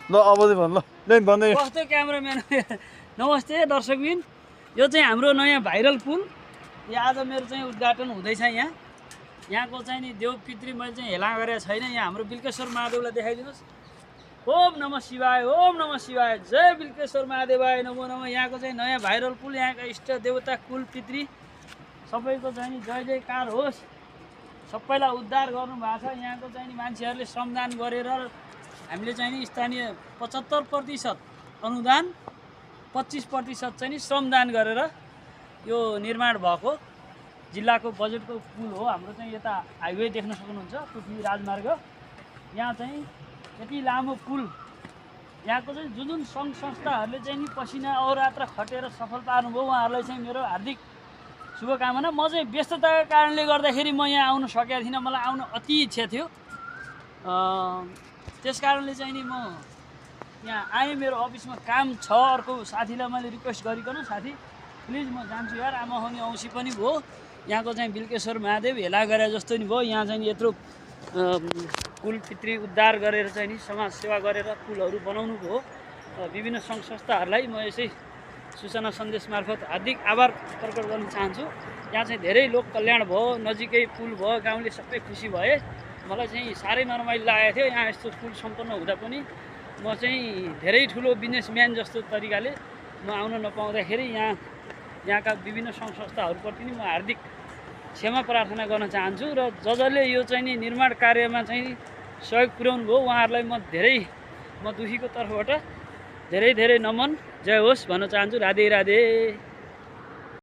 ल अब चाहिँ भन ल ले भन्दै कस्तो क्यामेराम्यान नमस्ते दर्शकबिन यो चाहिँ हाम्रो नयाँ भाइरल पुल यो आज मेरो चाहिँ उद्घाटन हुँदैछ यहाँको चाहिँ नि देव पितृ मैले चाहिँ हेला गरेको छैन यहाँ हाम्रो बिल्केश्वर महादेवलाई देखाइदिनुहोस् ओम नमः शिवाय जय बिल्केश्वर महादेवाय नमो नमः यहाँको चाहिँ नयाँ भाइरल पुल यहाँका इष्ट देवता कुल पितृ सबैको चाहिँ नि जय जयकार होस् सबैलाई उद्धार गर्नुभएको छ यहाँको चाहिँ नि मान्छेहरूले श्रमदान गरेर हामीले चाहिँ नि स्थानीय 75% अनुदान 25% चाहिँ नि श्रमदान गरेर यो निर्माण भएको जिल्लाको बजेटको पुल हो हाम्रो चाहिँ यता हाइवे देख्न सक्नुहुन्छ पृथ्वी राजमार्ग यहाँ चाहिँ यति लामो पुल यहाँको चाहिँ जुन जुन सङ्घ संस्थाहरूले चाहिँ नि पसिना अहोरात्र खटेर सफल पार्नुभयो उहाँहरूलाई चाहिँ मेरो हार्दिक शुभकामना म चाहिँ व्यस्तताको कारणले गर्दाखेरि म यहाँ आउन सकेको थिइनँ मलाई आउन अति इच्छा थियो त्यस कारणले चाहिँ नि म यहाँ आएँ मेरो अफिसमा काम छ अर्को साथीलाई मैले रिक्वेस्ट गरिकन साथी प्लिज म जान्छु यार आमा हुने औँसी पनि भयो यहाँको चाहिँ बिल्केश्वर महादेव हेला गरे जस्तो नि भयो यहाँ चाहिँ यत्रो कुल पितृ उद्धार गरेर चाहिँ नि समाज सेवा गरेर पुलहरू बनाउनु भयो विभिन्न सङ्घ संस्थाहरूलाई म यसै सूचना सन्देश मार्फत हार्दिक आभार प्रकट गर्न चाहन्छु यहाँ चाहिँ धेरै लोक कल्याण भयो नजिकै पुल भयो गाउँले सबै खुसी भए मलाई चाहिँ साह्रै नरमाइलो लागेको थियो यहाँ यस्तो पुल सम्पन्न हुँदा पनि म चाहिँ धेरै ठुलो बिजनेसम्यान जस्तो तरिकाले म आउन नपाउँदाखेरि यहाँका विभिन्न सङ्घ संस्थाहरूप्रति नि म हार्दिक क्षमा प्रार्थना गर्न चाहन्छु र जसले यो चाहिँ नि निर्माण कार्यमा चाहिँ सहयोग पुर्याउनु भयो उहाँहरूलाई म दुखीको तर्फबाट धेरै धेरै नमन जय होस् भन्न चाहन्छु राधे राधे।